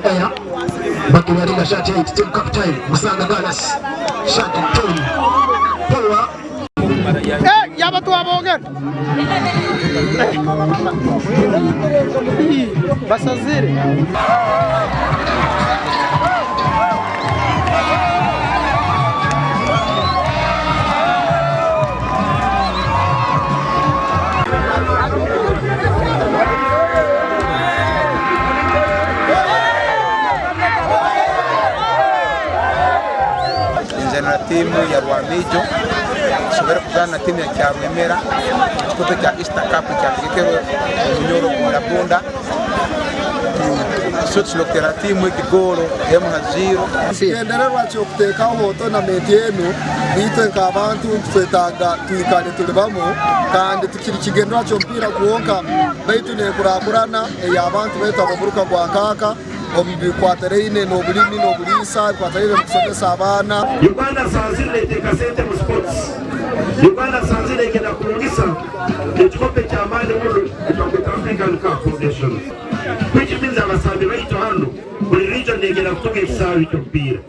Air bakiwearinga shirt 8 team captain Musanga Dallas shirt 10 Power. Yaba twabongera basazire. Ninzana na tiimu ya Rwamaijo tusobore kuzaana na tiimu ya Kyarwemera omu kikopo ekya Easter Cup ekyategekerwe Omunyoro Bundabunda. So tusobore kuteera tiimu egi goolo emu ha ziiro. Ekigendererwa ky'okuteekaho tonamenti enu, itwe nk'abantu nitwetaaga twikale tuli bamu kandi tikiri kigendererwa ky'omupiira kwonka baitu n'enkurakurana ey'abantu baitu ab'omuruka gwa Nkaaka omu bikwatiraine n'obulimi n'obuliisa, ebikwatiraine n'okusomesa abaana. Uganda asanzire neteeka sente mu sports. Uganda asanzire negenda kurungisa ekikopo ekyamaani muno ekibakweta African Cup of Nations which means abasambi baitu hanu buri region negenda kutunga ekisaawe ky'omupiira.